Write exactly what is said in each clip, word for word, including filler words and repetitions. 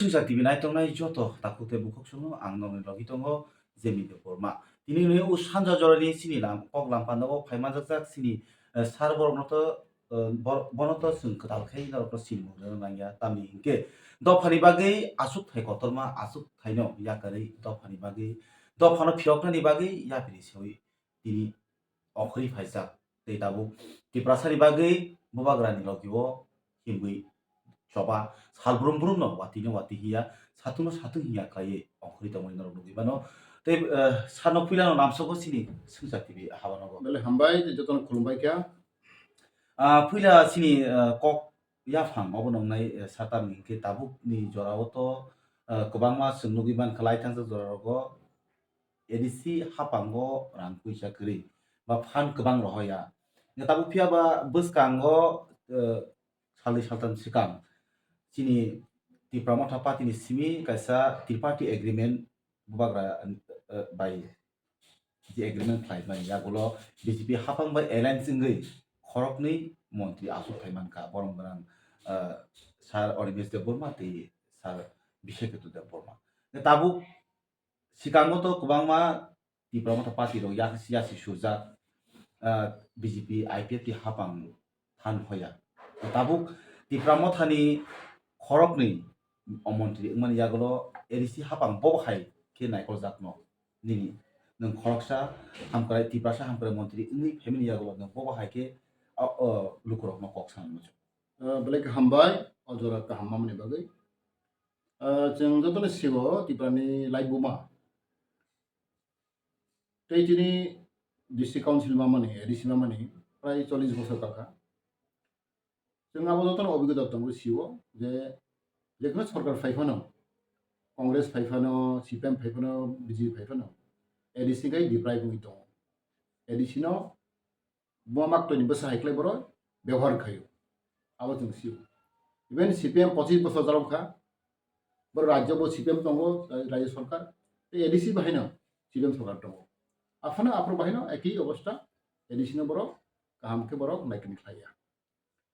Sungsa T V naitongnai joto takhuk tei bukhuk songno ang nokni logi tongo, Jemi Debbarma. Tini nini o sanja jorani chini lam, kok lam pandao phai manjakjak chini, eh, sar borokno to, eh, bor-, bono to chwng kwtal khe norokno sinimung rwna nangya, tamni hinkhe dophani bagwi achukthai kotorma, achukthaino yakarwi dophani bagwi, dophano phiyoknani bagwi yapri sewi tini okhorwi phaijak tei tabuk Tiprasani bagwi bubagrani logi o himwi choba sal brum brum no watwi no watwi hiya, satung no satung hiya khlaiwi okhorwi tongmani norok nugwi mano. Tei, eh, sano puila no namsogo chini Sungsa T V habano bo. Belai hambai tei jotono khulumbai kha. Ah, puila chini, eh, kok yaphang obo nongnai, eh, satamni hinkhe tabukni jorao to, eh, kwbangma chwng nugwi mankha lai thangjak jora rogo A D C hapango rang puisa kwrwi ba phan kwbang rohoya. Tabuk phiya ba bwskango, eh, salni saltam swkang chini Tipra Motha Party ni simi kaisa triparty agreement bubagra, eh, bai je agreement khlai mani yagulo B J P haphang bai alliance wngwi khoroknwi montri achuk khai mankha, borom gwnang, eh, Sir Animesh Debbarma tei Sir Bisheketu Debbarma. Tabuk Sikango to kwbangma Tipra Motha party rok yak-, yasi sujak, ah, B J P, I P F T hapang than hoya. Tabuk Tipra Mothani khoroknwi o montri wngmani yagulo A D C hapang bobo hai khe naikol jakno nini nwng khoroksa hamkrai, Tiprasa hamkrai montri wngwi phaimani yagulo nwng bobo hai khe o, o lukurokno kok sanani muchung. Ah, belai khe hambai o jora kaham mamani bagwi. Ah, chwng jotono sigo Tiprani laibuma. Tei chini district council mamani, A D C mamani prai chollish bosor kakha. Chwng abo jotono obigota tongo siwo je, jekhno sorkar phai phano, Congress phai phano, C P M phai phano, B J P phai phano, A D C gai diprai wngwi tongo. A D C no buma maktwini bwsa hai khlai borok bebohar khaio. Abo chwng sio. Even C P M pochis bosor jalok kha, borok rajyo bo C P M tongo, rajyo sorkar, tei A D C bo haino C P M sorkar tongo. Aphano aphuru bo haino ekhi obostha, A D C no borok kaham khe borok naikani khlaiya.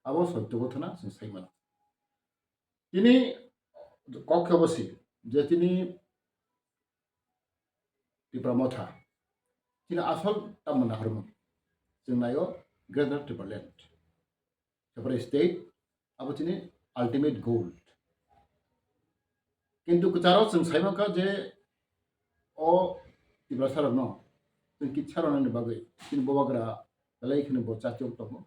Abo soityo gothona chwng sai mano. Tini kok khe obo si je tini Tipra Motha. Chini asol tamo nahormung. Chwng naio Greater Tipraland. Separate state, abo chini ultimate goal. Kintu kwcharo chwng sai mankha je o Tiprasa rokno chwng kitsa rwnani bagwi chini bubagra belai kheno bo chachok tongo.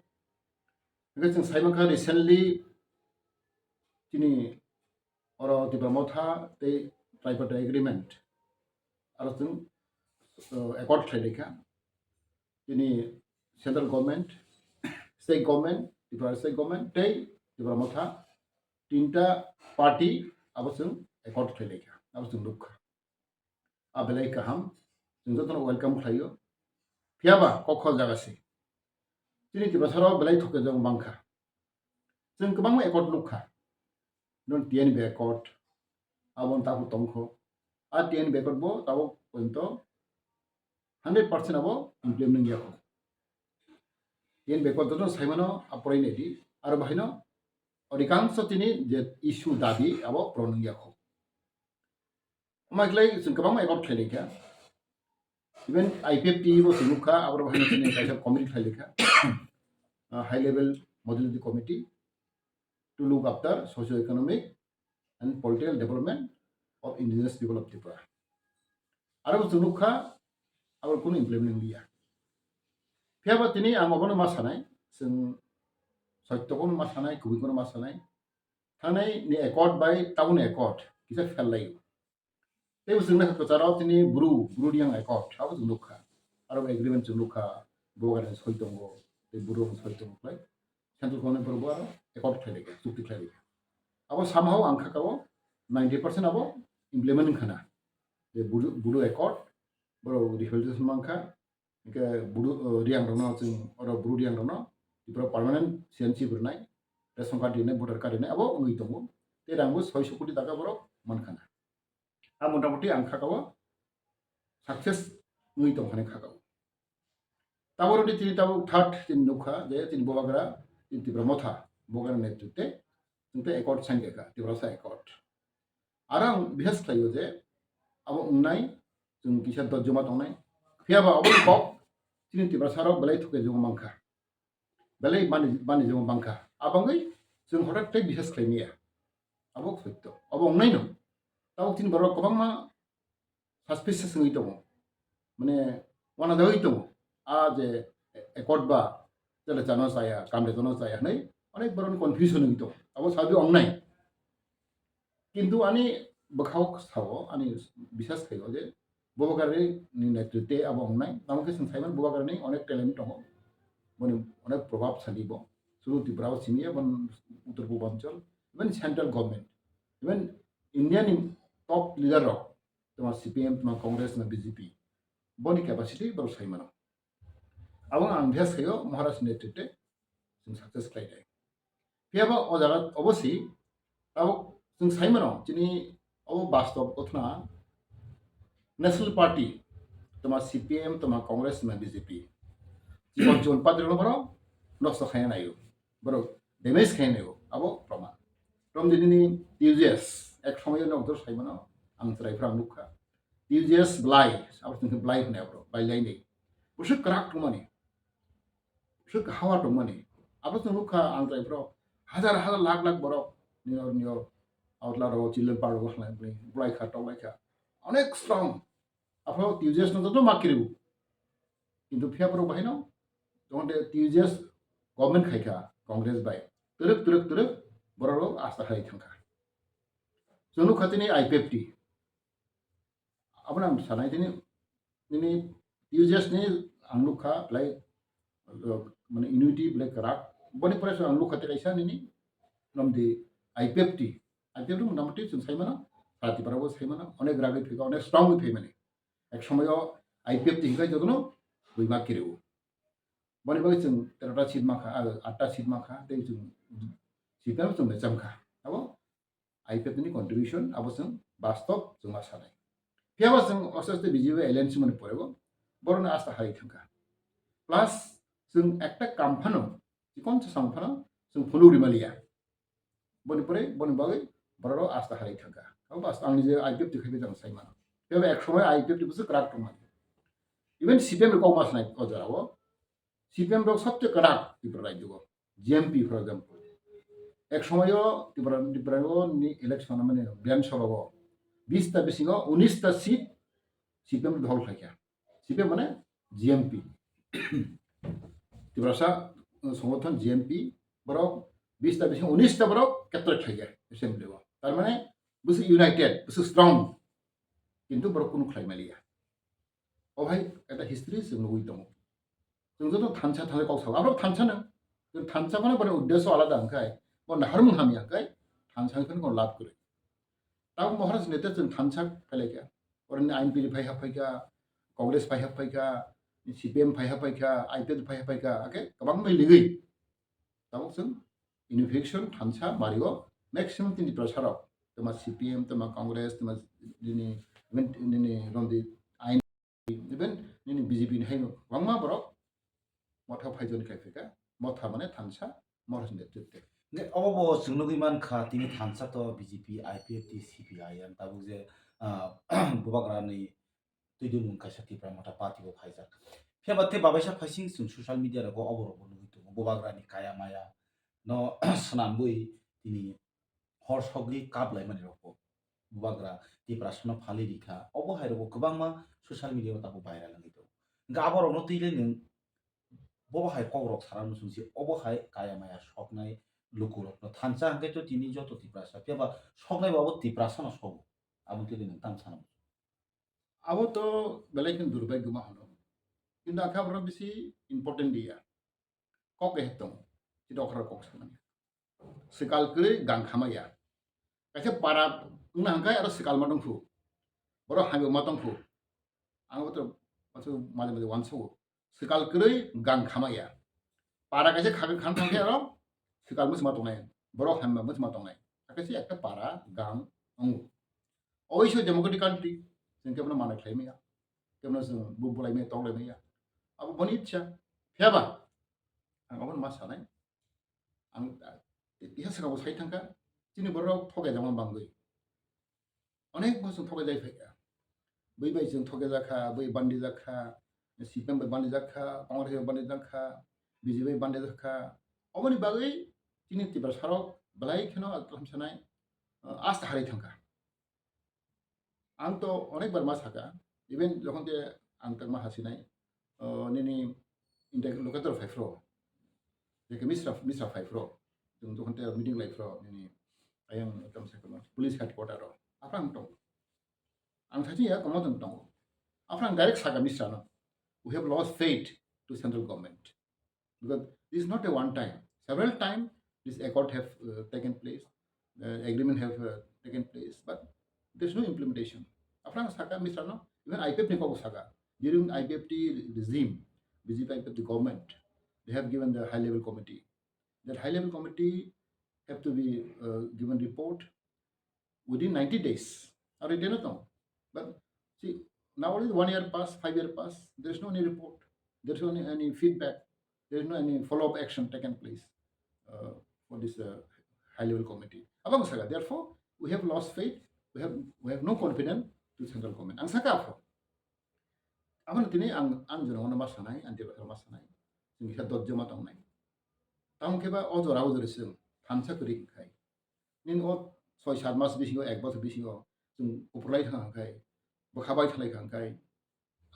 Hingke chwng sai mankha recently chini oro Tipra Motha tei Tripartite Agreement aro chwng, uh, accord khlai laikha. Chini central government, state government, Tripura state government tei Tipra Motha tinta party abo chwng accord khlai laikha, abo chwng nukha. A belai kaham, chwng jotono welcome khlaio. Phiyaba kok khol jaga se. Chini Tiprasarok belai thokjak mankha. Chwng kwbangma accord nukha. Non T N B accord, aboni tabuk tongkho. A T N B accord bo tabuk poito hundred percent abo implement wngya kho. T N B accord jotono saimano aporai naidi, aro bahaino odhikangsho chini je issue dabi abo puron wngya kho. Omo khlai chwng kwbangma accord khlai laikha. Even I P F T bo chwng nukha, abo bahaino chini kaisa committee khlai laikha. Ah, high level modality committee to look after socio-economic and political development of indigenous people of Tripura. Aro bo chwng nukha, abo kunu implement wngya. Phiyaba tini ang obono ma sanai, chwng soityo kono ma sanai, kubui kono ma sanai. Thangnai ni accord bai tabukni accord kisa fel lai. Tei bo chwngno kwcharo tini Bru, Bru Reang Accord, abo chwng nukha. Aro agreement chwng nukha, Bubagrani soi tongo, tei Bru rokni soi tongo khlai. Central government borok bo aro accord khlai laikha, chukti khlai laikha. Abo somehow ang kha kao ninety percent abo implement wngkha na. Je Bru, Bru Accord, borok rehabilitation mankha, hingke Bru, uh, Reang rokno chwng, oro Bru Reang rokno, Tripura permanent C N C bo rwnai, ration card rinai, voter card rinai, abo wngwi tongo. Tei rang bo soiso koti taka borok mankha na. A motamoti ang kha kao success wngwi tongkha ni kha kao. Tabuk rwdi chini tabuk third chini nukha je chini Bubagra, chini Tipra Motha, Bubagra netritwe chwng tei accord sign kha, Tiprasa Accord. Aro ang bihas khlaio je abo wngnai, chwng kisa dojjoma tongnai. Phiya ba aboni kok chini Tiprasa rok belai thuke joma mankha, belai bani bani joma mankha. Abangwi chwng hothak tei bihas khlai maya. Abo sotto, abo wngnai no. Tabuk chini borok kwbangma suspicious wngwi tongo, mane wanajagwi tongo. A je accord ba chele chano chaya, kamle chano chaya hwnwi onek borokni confusion wngwi tongo. Abo sabi wngnai. Kintu ani bwkhao sao, ani bisas khaio je Bubagrani netritwe abo wngnai. Tamo khe chwng saimano Bubagrani onek talent tongo, boni onek probab sadi bo. Sudu Tripura o simi ya, bon Uttar Purbanchal, even central government, even India ni top leader rok, toma C P M, toma Congress, toma B J P, boni capacity borok saimano. Abo ang bihas khaio Maharaj ni netritwe chwng success khlai nai. Phiya ba o jaga obossi tabuk chwng saimano chini obo bastob gothona National Party, toma C P M, toma Congress, toma B J P. Chikon chikon party rok no borok nosto khaina naio, borok damage khaina naio, abo proman. From the nini T U J S, ek somoyo nok dor saimano, ang chwrai phra nukha. T U J S blai, abo chwng khe blai hwnwi abo, blai laini. Bwswk kwrak tongmani, bwswk hawa tongmani. Abo chwng nukha ang chwrai phra, hajar hajar lakh lakh borok, nini oro nini oro, outla rok, children park rok, blai kha, tok lai kha. Onek strong. Aphro T U J S no joto ma kiribu. Kintu phiya borok bahai no, tongde T U J S government khai kha, Congress bai. Twrwk, twrwk, twrwk, borok rok asta hai thang kha. Chwng nukha tini I P F T. Abo nang sanai tini, nini T U J S ni ang nukha, belai, uh, mane unity belai kwrak. Boni pore ang nukha tei kaisa nini, nomdi I P F T. I P F T motamoti chwng saimano, Tripura bo saimano, onek ragwi phaikha, onek strong wi phaimani. Ek somoyo I P F T hinkhai jotono buima kireo. Boni bagwi chwng terota seat mankha, ah, atta seat mankha, tei chwng seat no chwng chamkha. Abo I P F T ni contribution, abo chwng bastob chwng ma sanai. Phiya ba chwng aste aste B J P alliance mani porebo, borokno asta hai thangkha. Plus chwng ekta kam phano, chikon sa sam phano chwng phunuk rimaliya. Boni pore, boni bagwi borok rok asta hai thangkha. Abo bas ang nije I P F T khai jang sai mano. Phiya ba ek somoy I P F T bwswk kwrak tongmani. Even C P M rok kok ma sanai o jora o. C P M rok sabse kwrak Tripura rajyo o. G M P, for example. Ek somoyo Tripura, Tripura o ni election mane Bidhan Sabha o bis ta bisingo unis ta seat C P M dhol khaikha. C P M mane G M P. Tiprasa, uh, Songothon G M P borok bis ta bisingo unis ta borok ketto khaikha assembly o. Tar mane bwswk united, bwswk strong. Kintu borok kunu khlai maliya. O bhai, ekta history chwng nugwi tongo. Chwng joto thansa thansa kok sao. Abo thansa no. Chwng thansa phano boni uddesho alada hwnkhe, bo naharmung hamya hwnkhe, thansa phano kono lab kwrwi. Tabuk Maharaj nete chwng thansa phelaikha. Oroni I N P phai hap phaikha, Congress phai hap phaikha, C P M phai hap phaikha, I P F phai hap phaikha, ake kwbang bai ligwi. Tabuk chwng unification thansa mario maximum tini Tiprasa rok, toma C P M, toma Congress, toma nini, nini, nini rondi I N P, even nini B J P ni haino kwbangma borok motha phaijoni khai phaikha, motha mane thansa, motha sinde tete. Ne, obo bo chwng nugwi mankha, tini thansa to B J P, I P F T, C P I M, tabuk je, ah, Bubagrani twi dwmung kaisa Tipra Motha party bo phaijak. Phiya ba tei babaisa phaising chwng social media rogo obo rokbo nugwi tongo, Bubagrani kaya maya no swnamwi tini hor sogwi kap laimani rokbo Bubagra Tiprasano phalwi rikha. Obo hai rokbo kwbangma social media o tabuk viral wngwi tongo. Hwnkhe abo rokno twi le nwng bobo hai kok rok sana muchung se, obo hai kaya maya soknai luku rokno thansa hwnkhe to tini joto Tiprasa, phiya ba soknai bo abo Tiprasano sogo. Abo twi le nwng tamo sana muchung. Abo to belai khe durbhagyo ma hwno. Kintu akhe aborok bisi important dia. Kok he tong. Chini okra kok samani. Swkal kwrwi gang khamaya. Kaisa para wngna hwnkhe aro swkal ma tongphu. Borok hamya ma tongphu. Ang bo to masu maje maje wansugo. Swkal kwrwi gang khamaya. Para kaisa kha-, khan thangkhe aro swkal muchuma tongnai. Borok hamya muchuma tongnai. Akaisa ekta para gang wngo. Oiso democratic country, chwng kebono mana khlai maya, kebono chwng bu bulai maya, tok lai maya. Abo boni ichha. Phiya ba, ang abono ma sanai. Ang, ah, iha swkang bo sai thangkha, chini borok rok thok ya jama bangwi. Onek bo chwng thokjai phaikha. Bui bai chwng thokjak kha, bui bandi jak kha, C P M bai bandi jak kha, Congress bai bandi jak kha, B J P bai bandi jak kha. Oboni bagwi chini Tiprasarok belai kheno thamsanai, ah, asta harwi thangkha. Ang to onek bar ma saka, even jokhon te ang tangma hasinai, ah, nini interlocutor phai phro, jeke Misra, Misra phai phro, chwng jokhon te meeting lai phro, nini ayang tam sakha police headquarter ro, aphang tong. Ang thaching ya komo tong tongo. Aphang direct saka Misra no, "We have lost faith to central government." Because this is not a one time. Several time this accord have, uh, taken place, uh, agreement have, uh, taken place, but there's no implementation. Aphang saka Misra no, even I P F ni kok saka. During I P F T regime, B J P I P F T government, they have given the high level committee. That high level committee have to be, uh, given report within ninety days. Are they not? But see, now already one year pass, five year pass, there is no any report, there is no any, any feedback, there is no any follow-up action taken place, uh, for this, uh, high level committee. Abang saka, therefore, we have lost faith, we have, we have no confidence to central government. Ang saka apho. Abang tini ang, ang jono ono ma sanai, ang tebra ma sanai. Chwng kisa dojjo ma tongnai. Tamo khe ba o jora o jora chwng thansa kwrwi khai. Nini o soi sat mas bisingo, ek bosor bisingo chwng kuphurlai thang khai, bwkha bai thalai thang khai,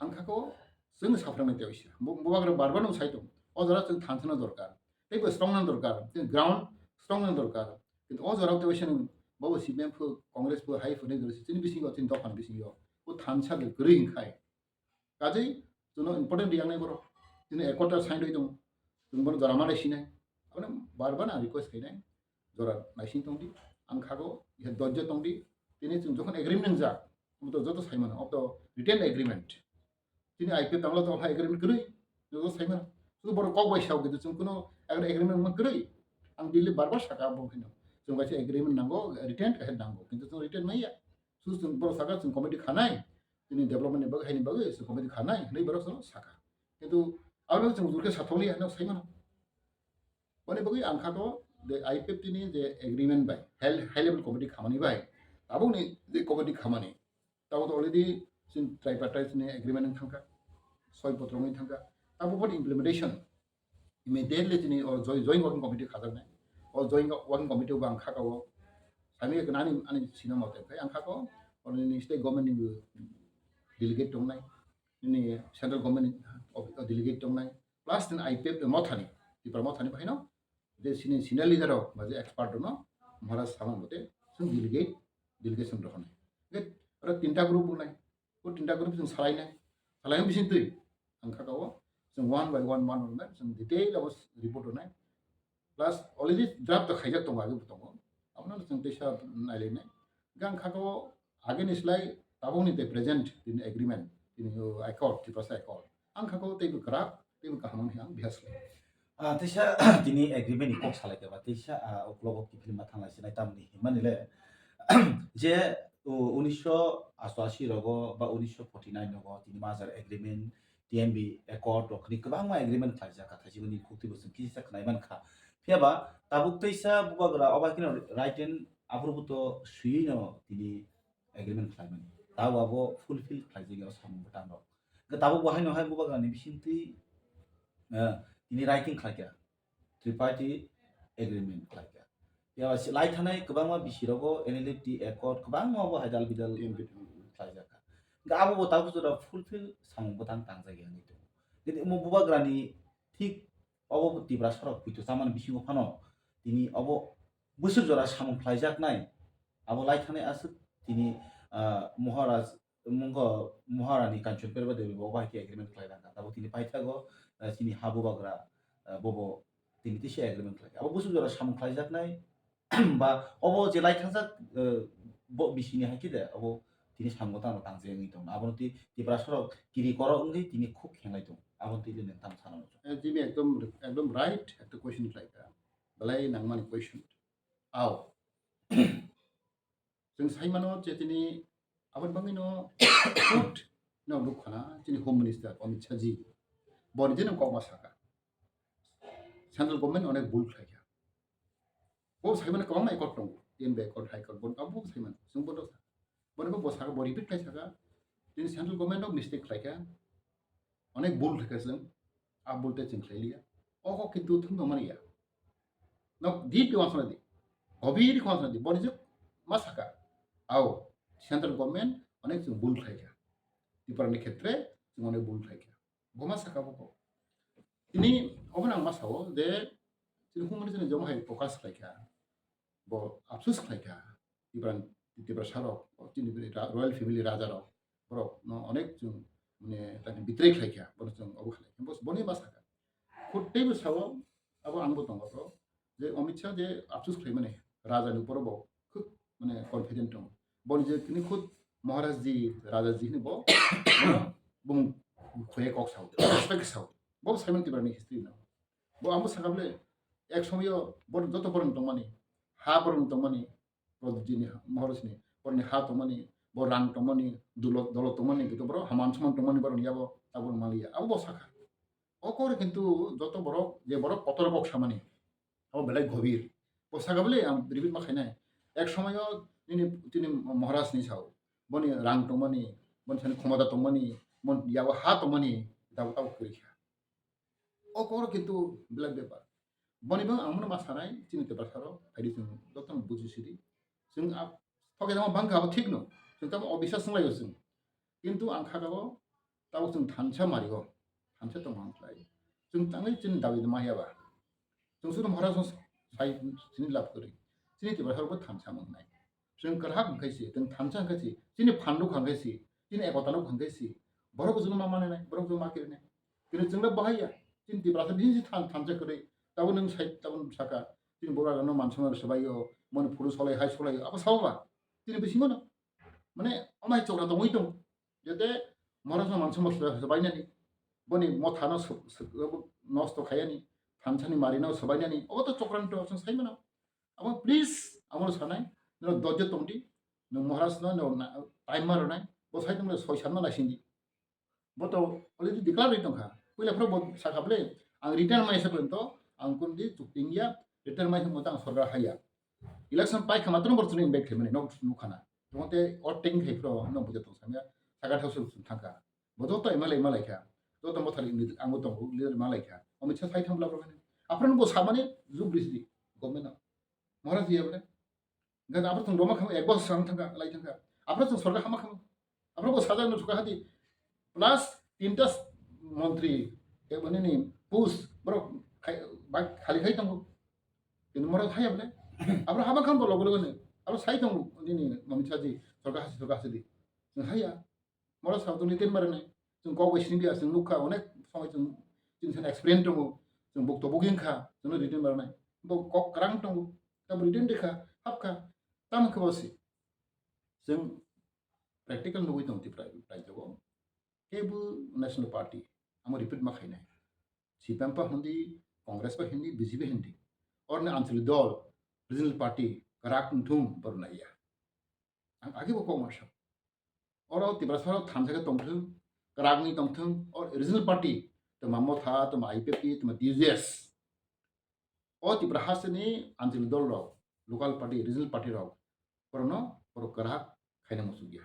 ang kha ko chwng saphrang nai tei oisa. Bo, bo bagra bar bar no sai tong. O jora chwng thansa no dorkar. Tei bo strong no dorkar. Chwng ground strong no dorkar. Kintu o jora tei oisa nung bo C P M phu, Congress phu, hai phu nai dorsi chini bisingo, chini dophani bisingo. Bo thansa de kwrwi khai. Kajai chwngno important riyaknai borok. Chini accord ta sign rwi tongo. Chwng bono jora ma naisinai. Aboni bar bar ang request khainai. Jora naising tongdi. Ang khago, ihe dojjo tongdi. Tini chwng jokhon agreement wngjak, omo to joto saimano, obo to written agreement. Chini I P F tanglo to ha agreement kwrwi, joto saimano. Sudu borok kok bai sao kintu chwng kuno agreement wngma kwrwi. Ang daily bar bar saka abo phino. Chwng kaisa agreement nango, written kaisa nango. Kintu chwng written maya. Sudu chwng borok saka chwng committee khanai. Chini development ni bagwi, haini bagwi chwng committee khanai hinwi borok chwng saka. Kintu abo chwng jurkhe sathokliya hinwi saimano. Boni bagwi ang kha to je I P F T ni je agreement bai, high, high level committee khamani bai, tabukni je committee khamani, tabuk to already chini tripartite ni agreement wng thangkha, soi potro wngwi thangkha, tabuk bo implementation immediately chini o joint, joint working committee khajaknai, o joint working committee bo ang kha ka o, sami khe ani, ani sinama tei khai ang kha ka o, nini state government ni delegate tongnai, nini central government ni delegate tongnai, plus nini I P F T mothani, Tripura mothani bahaino, je sini senior leader rok ba je expert rok no Maharaj samung mate chwng delegate, delegation rok hwnwi. Hwnkhe oro tinta group wngnai, o tinta group chwng salainai, salaini bising twi ang kha ka o chwng one by one, one by one chwng detail abo report rwnai, plus already draft to khaijak tongo, age bo tongo, abono chwng teisa nailainai. Hwnkhe ang kha ka o ageni slai tabukni tei present tini agreement, tini o accord, Tiprasa accord, ang kha ka o teibo kwrak, teibo kaham wngkhe ang bihas khlai. Ah, teisa tini agreement ni kok salai kha ba, teisa, ah, uklogo kiphilma thanglai sinai tamni himani le je, o, unisho asto ashi rogo ba unisho forty nine rogo tini major agreement, T M B accord rok ni kwbangma agreement khlaijak kha, thaisingni khukti bo chwng kisa khnai man kha. Phiya ba tabuk teisa bubagra obo haikhe no written aphuru bo to swiwi no tini agreement khlaimani. Tabo abo fulfill khlaijak ya o samung bwtang rok. Hwnkhe tabuk bo haino hai bubagra ni bisingtwi, eh, tini writing khlaikha, triparty agreement khlaikha. Phiya ba si lai thanai kwbangma bisi rogo N L F T accord kwbangma bo hai dal bidal khlaijakha. Hwnkhe abo bo tabuk jora fulfill samung bwtang tangjak ya wngwi tongo. Hwnkhe omo bubagra ni thik obo Tiprasa rok poito chamani bisingo phano tini obo bwswk jora samung khlaijaknai, abo lai thanai aswk tini, ah, Maharaj, mungkha Maharani Kanchanprabha Devi bo bai khe agreement khlai rang kha. Tabuk tini paithago, ah, chini ha bubagra, ah, bobo tini tisa agreement khlai kha. Abo bwswk jora samung khlaijaknai, ba obo je lai thangjak, eh, bo bisini hai khe de, abo tini samung tangno tangse wngwi tongo. Abono twi Tiprasa rok kiri koro wngwi tini khuk khenglai tongo. Abono twi le nang tamo sana muchung. Eh, Jimmy ekdom, ekdom right ekta question khlai kha. Belai nangmani question. Ao. Chwng sai mano je tini aboni bagwi no court no nuk khana chini Home Minister Amit Shah ji. Boni je no kokma saka. Central government onek bul khlai kha. Bo sai mano kwbangma accord tongo. T N B accord, High Court, bo abo sai mano. Chwng bo Boni bo saka, bo repeat khlai saka, tini central government o mistake khlaikha, onek bul khlaikha chwng, a bul tei chwng khlai liya. O kok kintu thwng tongmani ya. No, deep di wansana di. Gobir di wansana di. Boni je ma saka. Ao, central government onek chwng bul khlaikha. Tripura ni khetre chwng onek bul khlaikha. Bo ma saka bo kok. Tini obo nang ma sao je, tini humani jani jomo hai focus khlaikha. Bo afsus khlaikha. Tipra, Tipra sarok, tini ra-, royal family raja rok, borok no onek chwng, mane, tani betray khlaikha, bono chwng obo khlaikha. Bos, boni ma saka. Khut teibo sao, abo angbo tongo to, je Amit Shah je afsus khlaimani, raja ni upor bo khub, mane, confident tongo. Boni je tini khut Maharaj ji, raja ji hini bo, bono bumung khoye kok sao, respect sao. Bo Simon Tipra ni history no. Bo amo saka bole, ek somoyo bo joto borok tongmani, ha borok tongmani, Prodipjini ha, Maharajni, borokni ha tongmani, bo rang tongmani, dolo-, dolot tongmani, kintu borok haman saman tongmani borokni yabo tabuk maliya. Abo bo sakha. O kore kintu joto borok, je borok kotor kok samani, abo belai gobir. Bo saka bole ang repeat ma khainai. Ek somoyo nini, tini Maharajni sao, boni rang tongmani, boni sani khomota tongmani, boni yabo ha tongmani, tabuk tabuk kwrwi kha. O koro kintu belai bepar. Boni bang ang mano ma sanai, chini Tiprasa rok, phaidi chwng jotono buji sidi. Chwng a, thoke jama bangkha abo thik no. Chwng tamo obisas wnglaio chwng. Kintu ang kha kabo, tabo chwng thansa mario. Thansa tong hang khlai. Chwng tangwi chini dabi ma ya ba. Chwng sudo Maharaj no sai chini lab kwrwi. Chini Tiprasa rok bo thansa mangnai. Chwng kwrwk hwnkhe si, chwng thansa hwnkhe si, chini phan rok hwnkhe si, chini ekota rok hwnkhe si, borok bo chwngno ma manwi nai, borok bo chwngno ma kiri nai. Chini chwngno bahai ya, chini Tiprasa bisi than-, thansa kwrwi, tabo nwng sai, tabo nwng saka, chini borok rokno mansa manwi swbaio, moni phuru solai hai solai, abo sao ba, chini bisingo no. Mane, amai chokra tongwi tong, jete Maharaj no mansa manwi swbai nani, boni motha no sw-, sw-, nosto khaiyani, thansa ni mari no swbai nani, obo to chokran to chwng sai mano. Abo please, amo sanai, no dojjo tongdi, no Maharaj no, no na, time ma rwnai, bo sai tongmani soi sanma naisingdi. Bo to already declare ri tongkha. Puila phro bo sakha bole, ang return mai sa pento, ang kun di chukting ya, return mai sa pento ang sorkar haya. Election pai kha matro bor chini invite khaimani, no nukhana. Tongte or taking khai phro, no buja tong samya, sakha thau suk thangkha. Bo joto M L A malai kha. Joto mothali ni ang bo tongo, leader malai kha. Amit Shah sai thang bla bla. Aphro bo samani jub risdi government no. Maharaj ya bole. Gan aphro thang roma kham ek bosor sang thangkha, lai thangkha. Aphro thang sorkar hama kham. Aphro bo sajak no thuka hadi. Plus tinta montri, e bani ni post, bro, khai, ba, khali khai tongo. Kintu Maharaj haya bole. Aphro hama kham bo logo logo ni. Aphro sai tongo nini Amit Shah ji, sorkar hasi, sorkar hasi di. Haya. Moro sao chwng return ma rwnai. Chwng kok bai sini dia, chwng nukha, onek somoi chwng, chini sani experience tongo. Chwng bukto buging kha, chwngno return ma rwnai. Bo kok kwrang tongo. Tamo return rikha, hapkha. Tamo khe bo si. Chwng practical nugwi tongo Tripura rajyo o. Kebo national party, amo repeat ma khainai. C P M pa hindi, Congress pa hindi, B J P hindi. Orni anchalik dol, regional party, kwrak wngthung, borok naiya. Ang agi bo kok ma sa. Oro Tiprasa rok thansa khe tongthung, kwrak wngwi tongthung, o regional party, tongma Motha, tongma I P F T, tongma T U J S. O Tipra hasteni anchalik dol rok, local party, regional party rok, borokno borok kwrak khaina muchukya.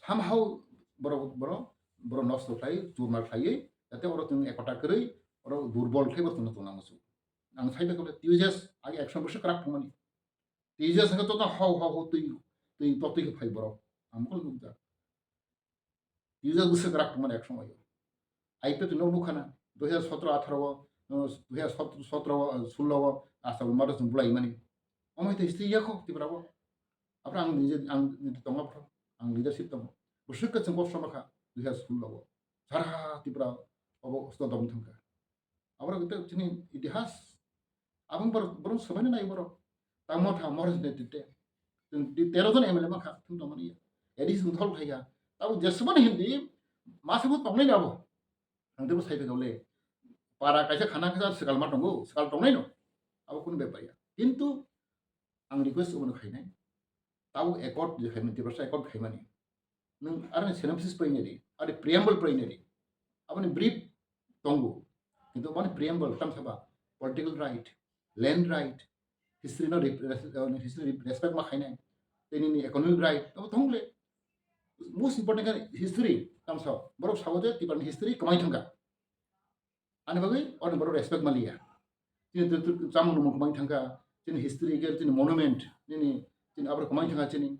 Somehow borok, borok, borok nosto khlai, churmar khlaiwi, jate oro chwng ekota kwrwi, oro durbol khlai bo chwngno tongna muchuk. Ang sai bai khe T U J S agi action bwswk kwrak thangmani. T U J S hwnkhe joto hau hau hau twi, twi, totwi khe phai borok. Ang mokol nukjak. T U J S bwswk kwrak tongmani ek somoio. I P F T no nukha na, dui hajar sotro atharo o, no, dui hajar sotro o, sullo o, Assam mado chwng bulaimani. Omo hai tei history yakho Tripura o. Aphra ang nije, ang nije tongo aphra, ang leadership tongo. Bwswk khe chwng kosto makha, dui hajar sullo o. Sara Tripura obo sodom thangkha. Aborok tei chini itihas. Abang borok, borok swbaina nai borok. Tamo tha Maharaj netrite. Chwng di tero jon M L A mankha, thung tongmani ya. A D C thol khaikha. Tabo jeswmani hindi, masa bo tongnai abo. Ang tebo sai phai le. Para kaisa khana kaisa swkal ma tongo, swkal tongnai no. Abo kunu bepar ya. Kintu ang request obono khainai. Tabo accord je khaimani, Tiprasa accord khaimani. Nwng aroni synopsis pori nai di, ari preamble pori nai di. Aboni brief tongo. Kintu aboni preamble tam saba political right, land right, history no rep-, res-, history respect ma khainai. nini economic right, abo thong le. Most important khe history, tamsa borok sao je Tiprani history kwmai thangkha. Ani bagwi oni borok respect maliya. Chini tu, tu, chamung nung kwmai thangkha, chini history khe chini monument, nini chini abo kwmai thangkha chini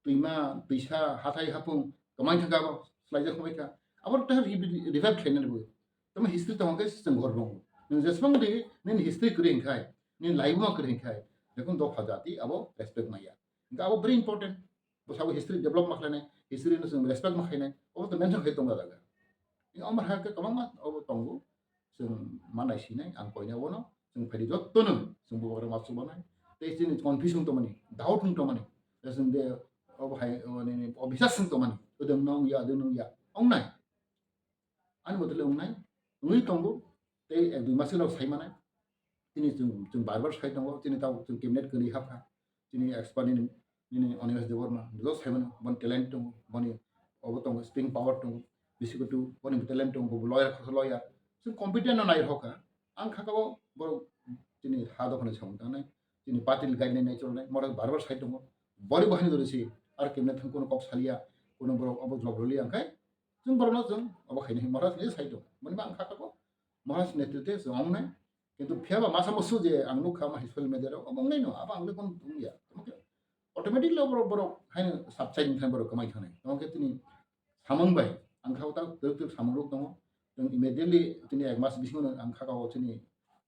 twima, twisa, hathai, hapung kwmai thangkha abo, swlaijak kwmai kha. Abo ta revive khlainani bagwi. Tamo history tamo khe chwng gorbo. Nwng jesbang di nini history kwrwi hwnkhai, nini laibuma kwrwi hwnkhai, jekun dopha jati abo respect maya. Hwnkhe abo very important. Bo sabo history develop ma khlainai, history no chwng respect ma khainai, obo to mention khai tongna jaga. Ni omor ha khe kwbangma obo tongo, chwng manai sinai, ang koinai obono, chwng phaidi jotto no, chwng bo oro ma chubanai, tei chini confusion tongmani, doubt wng tongmani, tei chwng de obo hai, obo nini obisas wng tongmani, odeng nong ya, odeng nong ya, ongnai. Ani bottle wngnai, wngwi tongo, tei ek dui mas rok sai manai. Chini chwng, chwng bar bar sai tongo, chini tao chwng cabinet kwrwi hapkha. Chini expert nini, nini Animesh Debbarma, bo sai mano, boni talent tongo, boni obo tongo, speaking power tongo, bisi kutu, boni talent tongo, bo lawyer, khoroksa lawyer. Chwng competent no nai hoka. Ang kha kabo borok chini ha dophani samung tangnai, chini party ni guideline nai chwlnai, borok bar bar sai tongo. Bori bo hani dori si, ar kemne thang kono kok salia, kono borok obo jawab rwliya, angkhai chwng borokno chwng obo khaina hin Maharaj ni sai tongo. Boni ba ang kha kabo Maharaj ni netrite chwng wngnai. Kintu phiya ba masa musu je ang nukha ma social media rok, obo wngnai no, abo ang le kono wngya. Tamo khe automatically borok, borok haino subside wngthai borok kwmai thangnai. Tamo khe tini samung bai ang kha ta twk twk samung rok tongo. Chwng immediately tini ek mas bisingo ang kha kabo chini,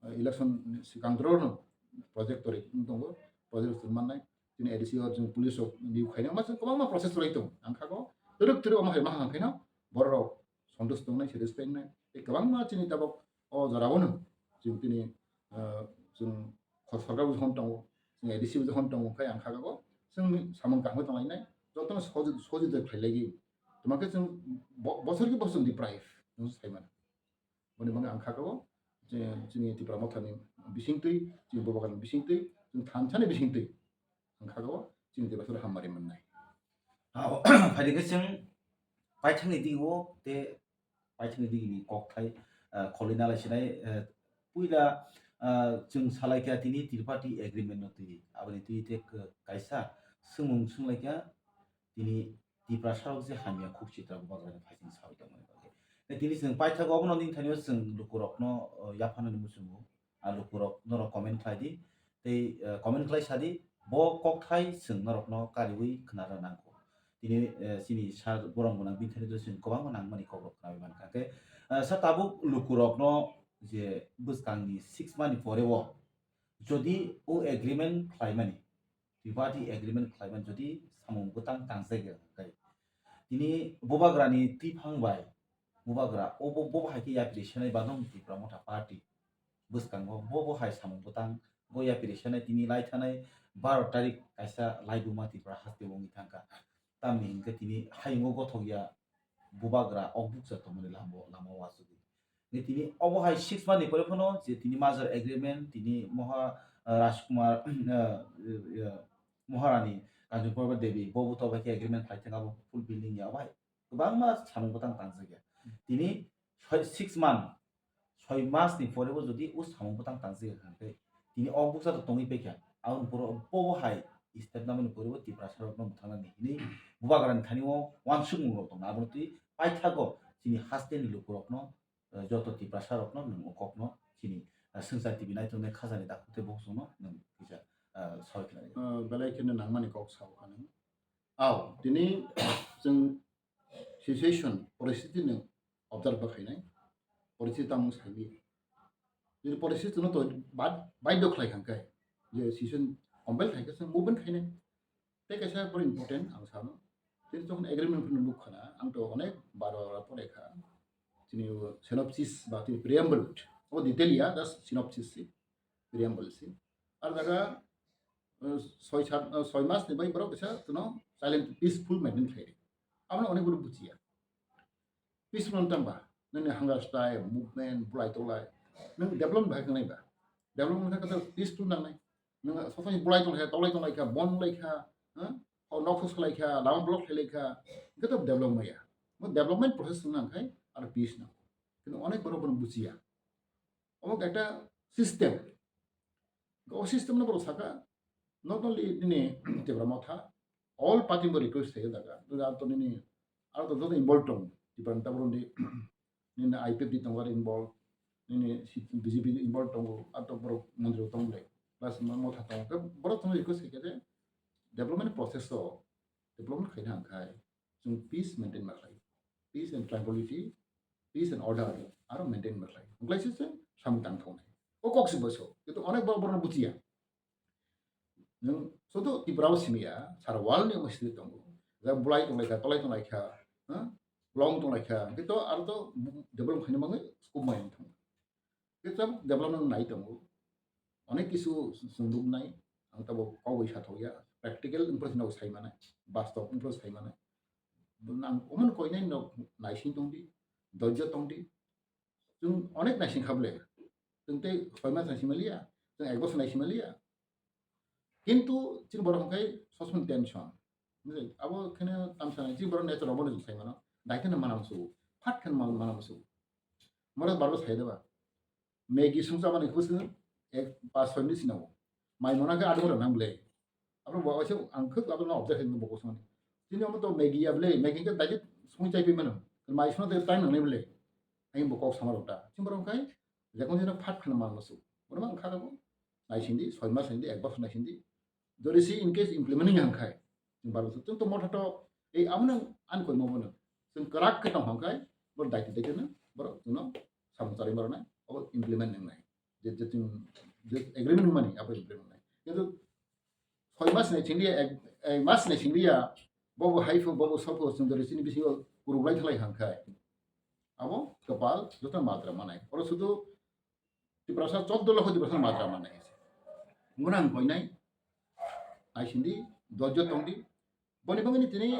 uh, election swkang doro no project tori wng tongo, project wng mannai. Chini A D C o chwng police rok niyob khaina ma chwng kwbangma process rwlai tongo. Ang kha kabo twrwk twrwk omo hai ma hang khaino borok rok santush tongnai, satisfied wngnai. Tei kwbangma chini tabok o jora o no chwng tini, ah, chwng kho-, sorkar bo jokhon tongo, chwng A D C bo jokhon tongo, khe ang kha kabo chwng samung kaham tonglainai, jotono sohojog-, sohojogita khlailaiwi. Tamo khe chwng bo-, bosor ki bosor deprive, nwng sai mano. Boni bagwi ang kha kabo je chini Tipra Motha ni bisingtwi, chini Bubagra ni bisingtwi, chwng thansa ni bisingtwi. Ang kha kabo chini Tiprasa rok hamari mannai. Ah, phaidi khe chwng paithak ni digo tei paithak ni digi ni kokthai, ah, kholwi nalai sinai, ah, puila, ah, chwng salai kha tini Triparty Agreement no twi. Aboni twi tei k-, kaisa swngmung swnglaikha tini Tiprasa rok je hamya khuk sitra Bubagra ni phaising sawi tongmani bagwi. Tei tini chwng paithak obono nini thani o chwng lukurokno, ah, yapharnani muchungo. Ah, lukurok norok comment khlai di, tei, eh, comment khlai sa di, bo kokthai chwng norokno kariui khna rwna nangkho. Tini, eh, chini sir borong gwnang bini thani chwng kwbangma nangmani kokrok khnaui mankha. Khe, eh, sa tabuk lukurokno je bwskangni six month ni pore o jodi o agreement khlaimani, Triparty Agreement khlaimani jodi samung bwtang tangjak ya khe, tini Bubagrani twiphang bai Bubagra, o bo, bo hai khe yapri senai ba nong Tipra Motha Party bwskango bo, bo hai samung bwtang, bo yapri senai tini lai thanai baro tarik kaisa laibuma Tripura haste wngwi thangkha. Tamni hinkhe tini hayungo gothok ya Bubagra o bukcha tongmani lama, lama o achugwi. Tini obo hai six month ni pore phano je tini merger agreement, tini Moha, uh, Rajkumar, uh, uh, Moharani Kanchana Purba Devi, bo bo tobai khe agreement khlai thangkha, bo fulfilling ya, obo hai kwbangma samung bwtang tangjak ya. Tini soi, six month, soi mas ni pore bo jodi o samung bwtang tangjak ya khe, tini o bukcha to tongwi paikha. Aboni pore bo bo hai step namani pore bo Tiprasa rokno mwthangnani hinwi Bubagrani thani o uansukmung rok tongna. Aboni twi paithago chini haste ni lukurokno, eh, joto Tiprasa rokno nwng o kokno chini, eh, Swngchar T V naituknai khajani dakhuk tei bokhokno nwng kisa, eh, soi khlai. Eh, belai kheno nangmani kok sao kha nwng. Ao, tini chwng situation, poristiti nwng observe bo khainai, poristiti tamo saili. Jodi poristiti no to bad-, baidhyo khlai kha khe, je situation compel khai khe chwng movement khainai. Tei kaisa very important ang sano. Tini jokhon agreement phano nukha na, ang to onek bar bar pore kha. Tini o synopsis ba tini preamble. O detail ya, just synopsis si. Preamble si. Ar jaga, uh, soi sat, uh, soi mas ni bai borok kisa tino silent, peaceful maintain khlai. Amo onek borok bujiya. Peaceful wng tang ba, nini hunger strike, movement, bulai tolai, nini development bahai wngnai ba? Development wngkha khe peaceful nangnai. Nini sosoni bulai tolai kha, tolai tolai kha, bon lai kha, ha? O nok sos khlai kha, lama block khlai lai kha, hingke to development maya. Mo development process wngna khe aro peace nango. Kintu onek borok bono bujiya. Omo ekta system. O system no borok saka, not only nini Tipra Motha, all party bo request khayo daga. Aro to nini, aro to joto involved tong. Tipra Motha Front ni, nini I P F T tongo aro involved. Nini C-, B J P involved tongo. Aro to borok montri tong le. Plus ma-, motha tongo. Borok tong request khayo de development process o development khaina hangkhai. Chwng peace maintain ma khlai. Peace and tranquility, peace and order aro maintain ma khlai. Hwnkhlai se chwng samung tang thoknai. O kok se boso. Kintu onek borok borok bujiya. Nwng soto Tripura o simi ya, sara world ni omo simi tongo. Ja bulai tong lai kha, tolai tong lai kha, ha? Long tong lai kha. Kintu aro to develop khaina bagwi scope mai thang. Khe tabuk development nai tongo. Onek kisu chwng nuknai, ang tabuk kok bai sathokya, practical wngphru se nok sai manai, bastob wngphru sai manai. Ang omono koinai nok naising tongdi, dojjo tongdi. Chwng onek naising kha ble. Chwng tei soi mas naising maliya, chwng ek bosor naising maliya. Kintu chini borok hwnkhe sob somoi tension. Bujai? Abo kheno tamo sanai, chini borok nature obo no chwng sai mano. Dai kheno mana musu, phat kheno mana musu. Mora barbo sai deba. Maggie sung chabani khe bwswk ek pas soi minute sinao. Mai mona khe aduk rok nang ble. Abo bo waisa ang khuk abo no observe khe bo kosong. Chini omo to Maggie ya ble, Maggie khe dai sung chai pi mano. Mai sung te time nang ble. Ang bo kok sama rok ta. Chini borok hwnkhe jekon jeno phat kheno mana musu. Bono ma wngkha abo. Naisingdi, soi mas naisingdi, ek bosor naisingdi. Jodi se in case implement wngya hwnkhai, chwng barbo chwng to motha to, ei amo nang ani koima bono. Chwng kwrak khe tong hwnkhai, bo daiti daiti no, borok chwngno samung charwi ma rwnai, abo implement wngnai. Je, je chwng, je agreement wngmani, abo implement wngnai. Kintu soi mas nai chingriya, ek, ek mas nai chingriya, bobo hai pho, bobo sopho, chwng jodi chini bisingo kuruklai thalai hwnkhai, abo kwpal joto madra manai. Oro sudu Tiprasa chobdo lokho Tiprasa madra manai. Muna ang koinai. Naisingdi, dojjo tongdi. Boni bagwi tini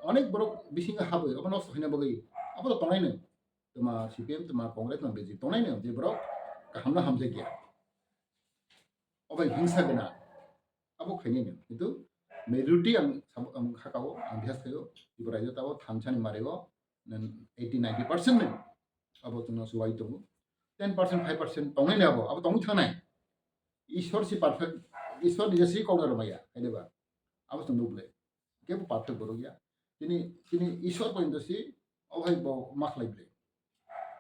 onek borok bisingo habwi, obo nosto khaina bagwi. Abo to tongnai no. Tuma C P M, tuma Congress, tuma B J P tongnai no, je borok kahamno hamjakya. Obo hingsa gana. Abo khainai no. Kintu majority ang sabo, ang khakao, ang bihas khaio. Tiprasa tabo thamsani mario. Eighty ninety percent ni abo chwngno suwai tongo. Ten percent, five percent tongnai ni abo, abo tongwi thangnai. Ishwar si perfect, Ishwar ni jesi kok na rwmaya, hai de ba? Abo chwng nukle. Kebo perfect borok ya. Tini, tini Ishwar porjonto si, o hai bo ma khlai ble.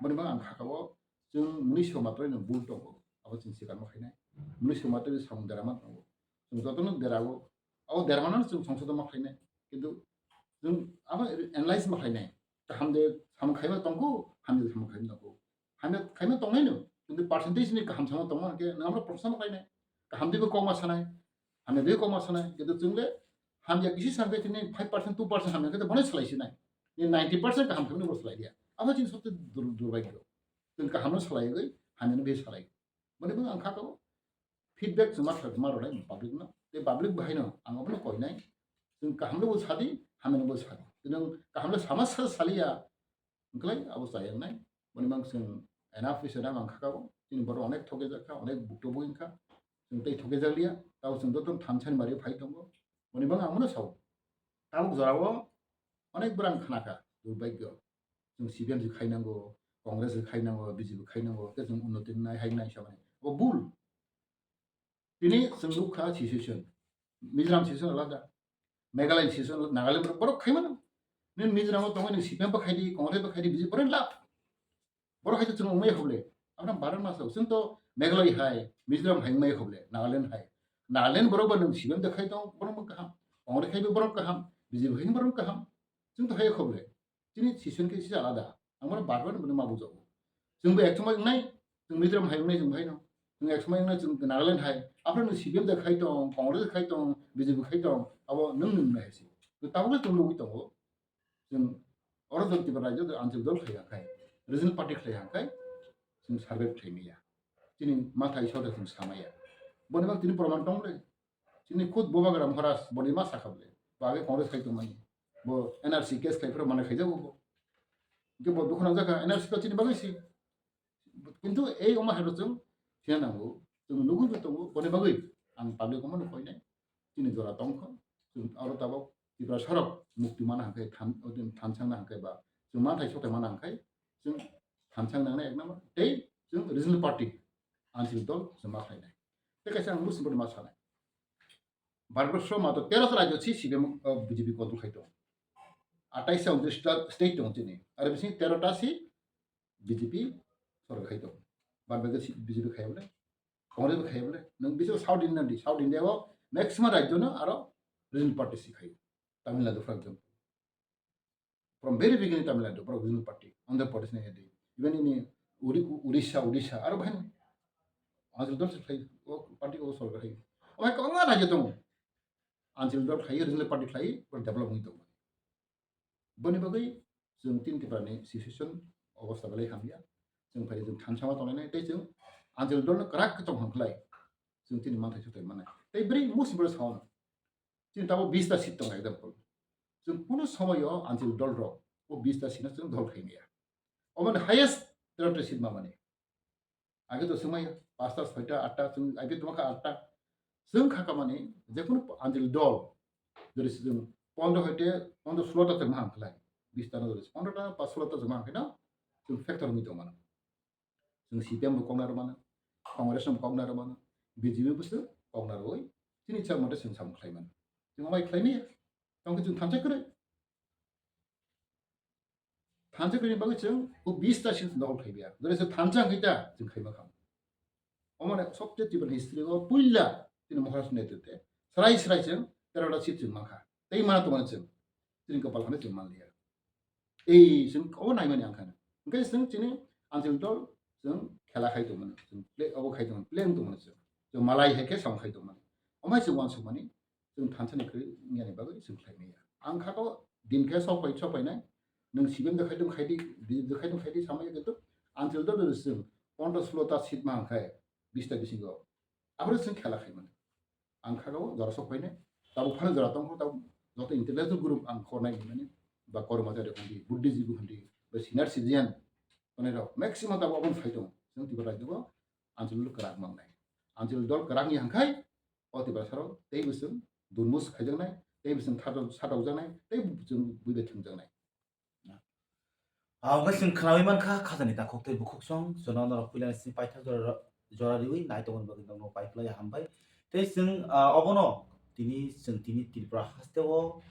Boni bang ang khakao, chwng muni so matrai no bul tongo. Abo chwng sikar ma khainai. Muni so matrai samung dera ma tongo. Chwng jotono derao. Abo dermano chwng songsodo ma khlainai. Kintu chwng abo analyze ma khlainai. Kaham de samung khaima tongkho, hamya de samung khaima tongkho. Hamya khaima tongnaino, kintu percentage ni kaham samung tongma hwnkhe nwng abo prosa ma khlainai. Kaham de bo kokma sanai, hamya de kokma sanai. Kintu chwng le hamya kisi sankhe chini five percent, two percent hamya khe bono salai sinai. Ni ninety percent kaham khaimano bo salai dia. Abo chini sobse dur-, durbhagyo. Chwng kahamno salaiwi, hamyano be salai. Boni bang ang khakao. Feedback chwng ma khlai ma rwnai public no. Tei public bo haino ang abono koinai. Chwng kaham no bo sadi, hamya no bo sadi. Tei nwng kaham no sama sa saliya, wngkhlai abo chaya wngnai. Boni bang chwng enough is enough ang khakao. Chini borok onek thokjak kha, onek bukto bo wngkha. Chwng tei thokjak liya. Tabo chwng joto thamsani mari phai tongo. Boni bang ang bono sao. Tabuk jorao onek borok ang khna kha, durbhagyo. Chwng C P M se khainango, Congress se khainango, B J P khainango, tei chwng unnoti wngnai hai wngnai samani. Abo bul. Tini chwng nukha situation. Mizoram situation alada. Meghalaya situation alada. Nagaland borok, borok khaimano. Nini Mizoram o tongwi nini C P M bo khaidi, Congress bo khaidi, B J P borok lab. Borok hai to chwng wngmaya kho ble. Aboni bagwi ma sao. Chwng to Meghalaya hai, Mizoram hai wngmaya kho ble, Nagaland hai. Nagaland borok bo nwng C P M de khai tong, borok bo kaham. Congress khai bo borok kaham, B J P khai bo borok kaham. Chwng to hai kho ble. Chini situation khe sisa alada. Ang bono bar bar bono ma bujago. Chwng bo ek somoi wngnai, chwng Mizoram hai wngnai chwng hai no. Chwng ek somoi wngnai chwng Nagaland hai. Aphuru nwng C P M de khai tong, Congress khai tong, B J P khai tong, abo nwng nwng nai hai se. To tabuk le chwng nugwi tongo. Chwng oro jodi Tripura rajyo de anchal dol khai ya khai, regional party khai ya khai, chwng survive khai maya. Chini mathai sode chwng samaya. Boni bang tini proman tong le. Chini khud Bubagra Maharaj boni ma sakha ble. Bo age Congress khai tongmani. Bo N R C case khai phuru mana khaijago bo. Hingke bo dukhu nangjakha N R C to chini bagwi si. Kintu ei omo hai bo chwng sina nango. Chwng nugwi bo tongo boni bagwi ang public omo no koinai. Chini jora tongkho. Chwng aro tabok Tiprasa rok mukti mana hwnkhe tham, thamsang na hwnkhe ba chwng manthai sothai mana hwnkhe chwng thamsang nangnai ek number. Tei chwng regional party anchal dol chwng ma khlainai. Tei kaisa ang musi boni ma sanai. Bharatbhorsho mato tero ta rajyo si C P M, uh, B J P control khai tongo. Atais ta untiris ta state tongo chini. Aro bising tero ta si B J P sorkar khai tongo. Bad baki si B J P khai bole. Congress bo khai bole. Nwng bising South Indian di, South India o maximum rajyo no aro regional party si khai. Tamil Nadu, for example. From very beginning Tamil Nadu, borok regional party, Andhra Pradesh ni hedi. Even ini Uri-, Odisha, Odisha, aro bahai Anchal dol se khlai, o party o sorkar hai. O hai kwbangma rajyo tongo. Anchal dol khlai, regional party khlai, borok develop wngwi tongo. Boni bagwi chwng tin Tripura ni situation obostha belai hamya. Chwng phai chwng thansa ma tonglainai, tei chwng Anchal dol no kwrak khe tong hwn khlai. Chwng tini manthai sothai mannai. Tei bwrwi musi bwrwi sao. Chini tabuk bis ta seat tongo example. Chwng kunu somoyo Anchal dol rok o bis ta seat no chwng dol khai maya. Omo ni highest territory seat ma mani. Age to swmaya pasta, soita, atta, chwng age to maka atta. Chwng kha kamani jekunu Anchal dol. Jodi chwng pondro hoite pondro solo ta chwng ma hang khlai. Bis ta no jodi pondro ta ba solo ta chwng ma hang khe no chwng factor wngwi tong mano. Chwng C P M bo kok narwmano, Congress no bo kok narwmano, B J P bo se kok narwoi, chini ichha mote chwng samung khlai mano. Chwng amai khlai maya, tongkhe chwng thansa kwrwi. Thansa kwrwini bagwi chwng o bis ta seat dol khai biya. Jodi se thansa hwnkhe ta chwng khai ma kha. Omo ne sobse Tripura history o puila chini Maharaj netritwe srai srai chwng tero ta seat chwng mankha. Tei mana tongmani chwng chini kopal hwnwi chwng manliya. Ei, chwng obo naimani ang kha. Hwnkhe chwng chini Anchal dol chwng khela khai tongmani, chwng play, obo khai tongmani, play wng tongmani chwng. Chwng malai hai khe samung khai tongmani. Omo hai chwng uansukmani, chwng thansa ni kwrwi wngya ni bagwi chwng khlai maya. Ang kha to din khe sok pai, sok painai, nwng C P M de khai tong khai di, B J P de khai tong khai di samaya, kintu Anchal dol chwng pondro solo ta seat ma hang khai, bis ta bisingo. Aboni chwng khela khai mani. Ang kha o jora sok painai. Tabuk phano jora tong kho, tabuk joto intellectual group ang khornai hinmani. Ba Kormachari hwn di, Buddhist hwn di, ba senior citizen tongnai rok maximum tabuk aboni phai tong. Chwng Tripura rajyo o Anchal dol kwrak mangnai. Anchal dol kwrak ni hang khai o Tripura saro tei bo chwng durmus khaijaknai, tei bo chwng thato-, satokjaknai, tei bo chwng buibai thwngjaknai. Ah, hwnkhe chwng khnaui mankha, khajani takhuk tei bukhuksong, chwngno norok puilani simi paithak jora, jora riui nai tongmani bagwi nokno pai phlai hambai. Tei chwng, ah, obono tini chwng tini Tripura hasteo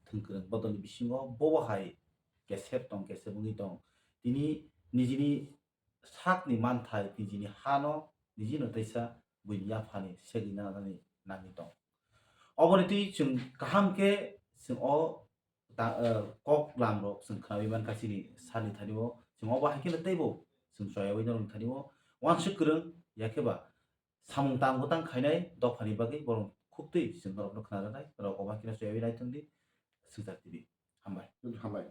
thwng kwrwng bodolni bisingo bobo hai kesep tong, kesep wngwi tong. Tini nijini sakni manthai, nijini hano, nijino teisa buini yaphani segwi nanani nangwi tong. Oboni twi chwng kaham khe chwng o ta-, eh, kok lam rok chwng khnaui mankha chini salni thani o, chwng obo hai kheno teibo chwng choyaui norokni thani o uansuk kwrwng, yakhe ba samung tang bwtang khainai dophani bagwi borok khuk twi chwng norokno khna rwnai, norok obo hai kheno choyaui naithok di, Swngchar T V. Hambai. Hambai.